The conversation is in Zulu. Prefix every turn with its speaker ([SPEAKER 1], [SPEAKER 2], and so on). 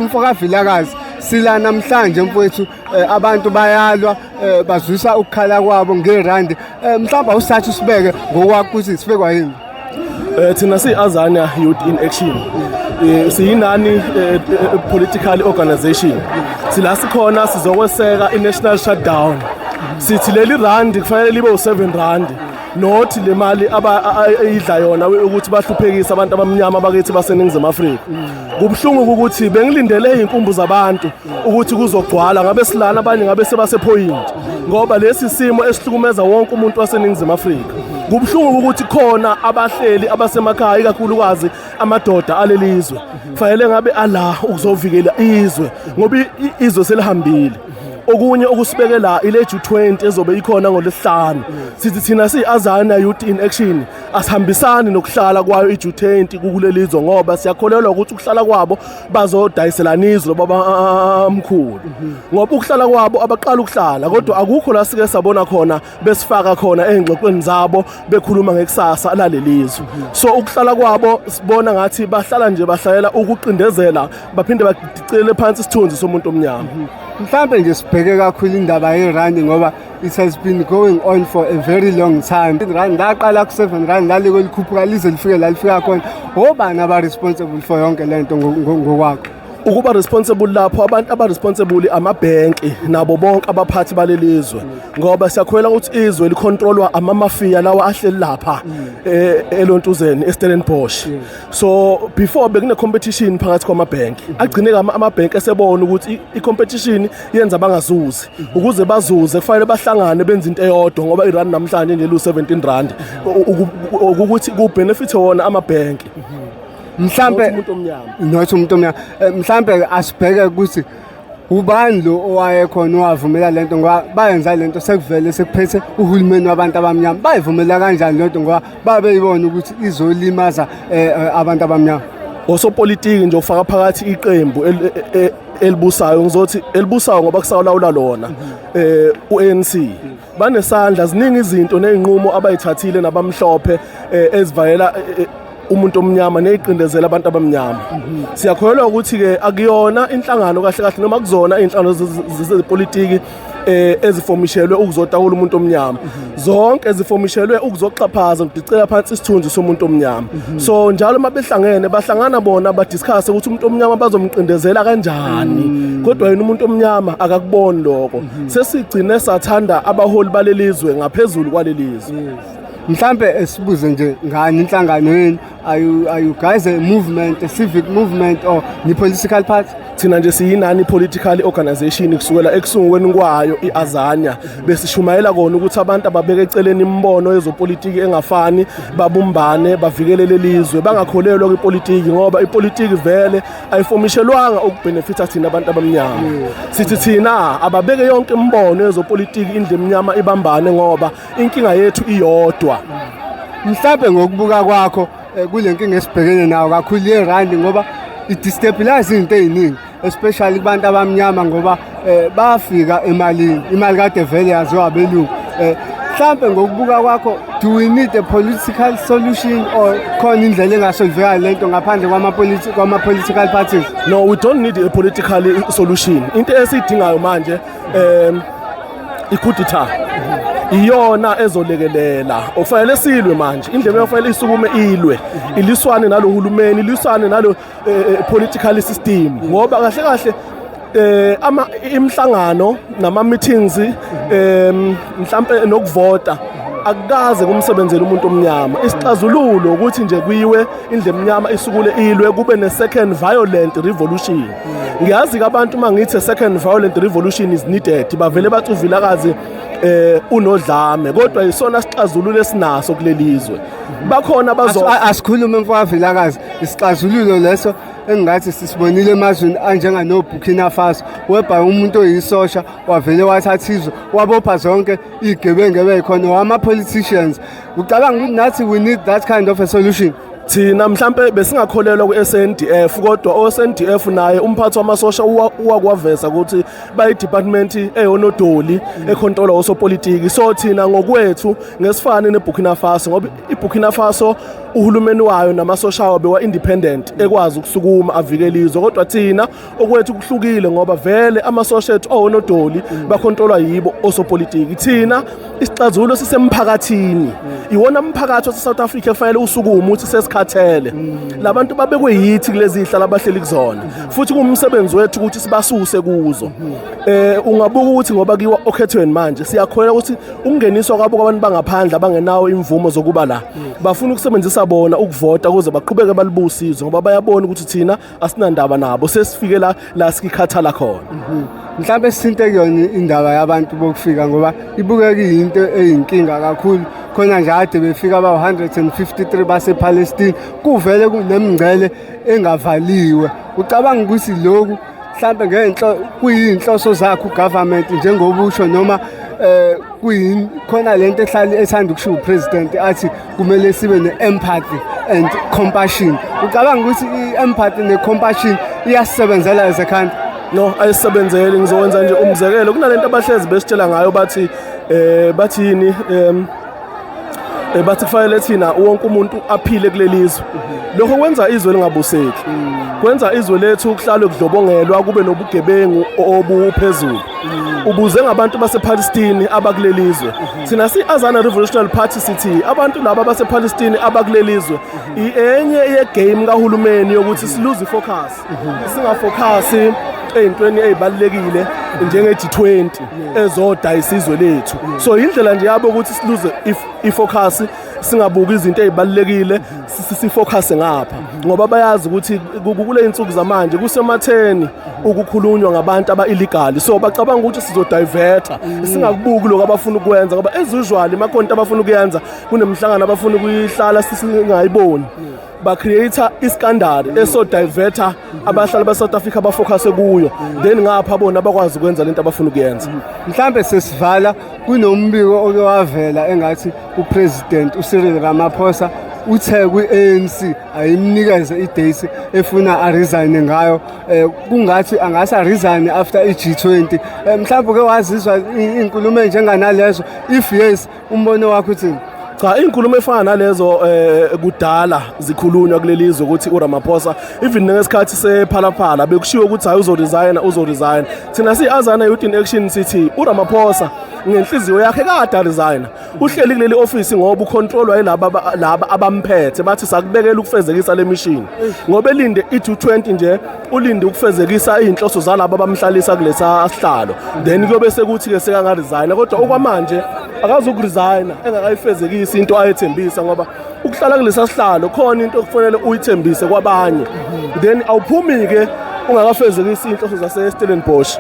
[SPEAKER 1] Umfo kaVilakazi, sila namhlanje mfowethu, abantu bayalwa, bazwisa ukukhala kwabo ngerandi. Mhlawumbe awusathi usibeke ngokwakho ukuthi sibekwa yini?
[SPEAKER 2] Thina siyi-Azania Youth in Action. Siyinani political organization. Sila sikhona sizokweseka i-national shutdown. Sithi leli randi kufanele libe u-7 rand, not le mali abayidla yona ukuthi bahluphekise abantu abamnyama bakithi baseNingizimu Afrika. Kubuhlungu ukuthi bengilindele izinkumbu zabantu ukuthi kuzogcwala, ngabe silana abanye ngabe sebasePoint, ngoba lesi simo esihlukumeza wonke umuntu waseNingizimu Afrika. Kubuhlungu ukuthi khona abahleli abasemakhaya, ikakhulukazi amadoda alelizwe, kufanele ngabe ala ukuzovikela izwe, ngoba izwe selihambile. Okunye okusibeke la ile G20 ezobe ikhona ngoLwesihlanu. Sithi thina siyi-Azania Youth in Action asihambisani nokuhlala kwayo i-G20 kuleli zwe, ngoba siyakholelwa ukuthi ukuhlala kwabo bazodayiselana izwe babamkhulu, ngoba ukuhlala kwabo abaqala ukuhlala, kodwa akukho la sike sabona khona besifaka khona ey'ngxoxweni zabo bekhuluma ngekusasa lalelizwe. So ukuhlala kwabo sibona ngathi bahlala nje bahlalela ukuqindezela, baphinde badicilele phansi isithunzi somuntu omnyama.
[SPEAKER 1] Mhlambe nje sibheke kakhulu indaba yerandi, ngoba it has been going on for a very long time. Rand laqala ku-7 rand, laliko likhuphuka lize lifike la lifika khona. Obani aba-responsible for yonke lento ngokwakho?
[SPEAKER 2] Ukuba responsible lapho, abantu aba-responsible amabhenki nabo bonke abaphathi balelizwe, ngoba siyakholelwa ukuthi izwe licontrolwa amamafiya lawa ahleli lapha elontuzeni eStellenbosch. So before bekune competition phakathi kwamabhenki, agcine amabhenki esebona ukuthi i-competition yenza bangazuzi. Ukuze bazuze kufanele bahlangane benze into eyodwa, ngoba irand namhlanje nje lu 17 rand, ukuthi ku benefit wona amabhenki,
[SPEAKER 1] mhlambe
[SPEAKER 2] umuntu omnyama.
[SPEAKER 1] Not umuntu omnyama. Mhlambe asibheke ukuthi ubani lo owayekhona owavumela lento, ngoba bayenza lento sekuvele sekuphethe uhulumeni wabantu abamnyama. Bayivumela kanjani lento, ngoba babeyibona ukuthi izolimaza abantu abamnyama?
[SPEAKER 2] Osopolitiki nje, ufaka phakathi iqembu elibusayo, ngizothi elibusayo ngoba kusawulawula lona, uANC, banesandla. Ziningi izinto nezinqumo abayithathile nabamhlophe ezivalela umuntu omnyama neziqindezela abantu abamnyama. Siyakholelwa ukuthi ke akuyona inhlangano kahle kahle, noma kuzona inhlangano zepolitiki ezifomishelwe ukuzotakula umuntu omnyama. Zonke zifomishelwe ukuzoxhaphaza, ukudicela phansi isithunzi somuntu omnyama. So njalo uma behlangene, bahlangana bona badiscuss ukuthi umuntu omnyama bazomqindezela kanjani, kodwa yena umuntu omnyama akakuboni lokho. Sesigcine sathanda abaholi balelizwe ngaphezulu kwalelizwe.
[SPEAKER 1] Mhlambe esibuze nje ngani inhlangano yenu, are you guys a movement, a civic movement, or ni political party?
[SPEAKER 2] Thina nje siyinani political organization. Kusukela ekusungulweni kwayo iAzania besishumayela kona ukuthi abantu ababeke eceleni imibono yezopolitiki engafani, babumbane, bavikele lelizwe, bangakholelwa kwipolitiki, ngoba ipolitiki vele ayifomishelwanga ukubenefita thina abantu abamnyama. Sithi thina ababeke yonke imibono yezopolitiki, indlu emnyama ibambane, ngoba inkinga yethu iyodwa.
[SPEAKER 1] Mhlambe ngokubuka kwakho, kule nkinga esibhekene nayo kakhulu yerandi, ngoba i-destabilize izinto ey'ningi, especially kubantu abamnyama, ngoba bafika emalini, imali kade vele yaziwa abelungu. Mhlambe ngokubuka kwakho, do we need a political solution, or khona indlela engasolveka lento ngaphandle kwama-political parties?
[SPEAKER 2] No, we don't need a political solution. Into esiyidingayo manje i-coup d'etat, iyona ezolekelela. Okufanele silwe manje, indlela efanele isukume ilwe, iliswane nalo hulumeni, iliswane nalo political system, ngoba kahle kahle ama imihlangano nama meetings, mhlambe nokuvota, akukaze kumsebenzele umuntu omnyama. Isixazululo ukuthi nje kuyiwe indlu emnyama isukule ilwe, kube ne second violent revolution. Ngiyazi ke abantu uma ngithi second violent revolution is needed, bavele bathi uVilakazi unodlame, kodwa isona sixazululo esinaso kulelizwe. Bakhona bazo
[SPEAKER 1] Asikhulume, mfowakaVilakazi, isixazululo leso engingathi sisibonile emazweni anjengano-Burkina Faso, whereby umuntu oyisosha wavele wathatha izwe, wabopha zonke iy'gebengu ebeyikhona, wama-politicians. Ucabanga ukuthi nathi we need that kind of a solution?
[SPEAKER 2] Thina mhlambe besingakholelwa ku-SANDF, kodwa o-SANDF naye umphathi wamasosha uwakwaveza ukuthi bayi-department eyonodoli econtrola osopolitiki. So thina ngokwethu ngesifane neBurkina Faso, ngoba iBurkina Faso Uhulumeni wayo namasosha awo bewa independent, ekwazi ukusukuma avikele izwe, kodwa thina okwethu kuhlukile ngoba vele amasosha ethu owonodoli bakhontrolwa yibo osopolitiki. Thina isixazululo sisemphakathini, iwona mphakathi wase-South Africa efanele usukume uthi sesikhathele. Labantu babekwe yithi kulezi zihlalo abahleli kuzona, futhi kuwumsebenzi wethu ukuthi sibasuse kuzo. Ungabuka ukuthi ngoba kiwa okhethweni manje, siyakholelwa ukuthi ukungeniswa kwabo kwabantu bangaphandle abangenawo imvumo zokuba la, bafuna ukusebenzisa bona ukuvota ukuze baqhubeke balibuse izwe, ngoba bayabona ukuthi thina asinandaba nabo, sesifike la sikikhathala khona.
[SPEAKER 1] Mhlawumbe sithinte kuyona indaba yabantu bokufika, ngoba ibukeka iyinto eyinkinga kakhulu. Khona nje ade befika bawu-153 basePalestine, kuvele kunemingcele engavaliwe. Ucabanga ukuthi lokhu mhlambe ngenhlo kuyinhloso zakhe ugovernment njengoba usho, noma kuyini khona lento ehlala ethanda ukushiwo upresident athi kumele sibe ne-empathy and compassion? Ucabanga ukuthi i-empathy ne-compassion iyasebenzela as a country?
[SPEAKER 2] No, ayisebenzeli. Ngizokwenza nje umzekelo kunalento abahlezi besitshela ngayo, bathi bathini, bathi kufanele thina wonke umuntu aphile kuleli zwe. Lokho kwenza izwe lingabuseki, kwenza izwe lethu kuhlalwe kudlobongelwa, kube nobugebengu obuphezulu. Ubuze ngabantu basePalestine abakuleli zwe, thina si-Azania Revolutionary Party sithi abantu laba basePalestine abakuleli zwe enye yegame kahulumeni yokuthi siluze ifocus, singafocus ey'ntweni ey'balulekile njenge-G20 ezodayisa izwe lethu. So indlela nje yabo ukuthi siluze ifocus, singabuki izinto ey'balulekile, sifocus ngapha, ngoba bayazi ukuthi kule insuku zamanje kusematheni ukukhulunywa ngabantu aba-illegal, so bacabanga ukuthi sizodiverta, singakubuki lokhu abafuna ukwenza, ngoba as usual makhona abafuna ukuyenza, kunemihlangano abafuna ukuyihlala singayiboni, ba-create iscandal eso-diverta abahlali ba-South Africa bafocuse kuyo, then ngapha bona bakwazi ukwenza lento abafuna ukuyenza.
[SPEAKER 1] Mhlambe sesivala, kunombiko oke wavela engathi upresident uCyril Ramaphosa uthe kwi-ANC ayimnikeze idate efuna aresign ngayo, kungathi angase aresign after i-G20. Mhlawumbe ke wazizwa inkulumo enjenganalezo? If yes, umbono wakho uthini?
[SPEAKER 2] Cha, inkulumo efana nalezo kudala zikhulunywa kuleli zwe ukuthi uRamaphosa, even ngesikhathi sePhala Phala, bekushiwo ukuthi hayi, uzoresign, uzoresign. Thina si-Azania Youth in Action sithi uRamaphosa ngenhliziyo yakhe kade aresign. Uhleli kuleli office ngoba ucontrolwa yilaba laba abamphethe, bathi sakubekela ukufezekisa le mission, ngoba elinde i-G20 nje, ulinde ukufezekisa izinhloso zalabo abamhlalisa kulesa sihlalo, then kuyobe sekuthi ke sekangaresign. Kodwa okwamanje akazukuresigna engakayifezekisi into ayethembisa, ngoba ukuhlala kulesa sihlalo khona into okufanele uyithembise kwabanye, then awuphumi ke ungakafezekisi inhloso zase Stellenbosch.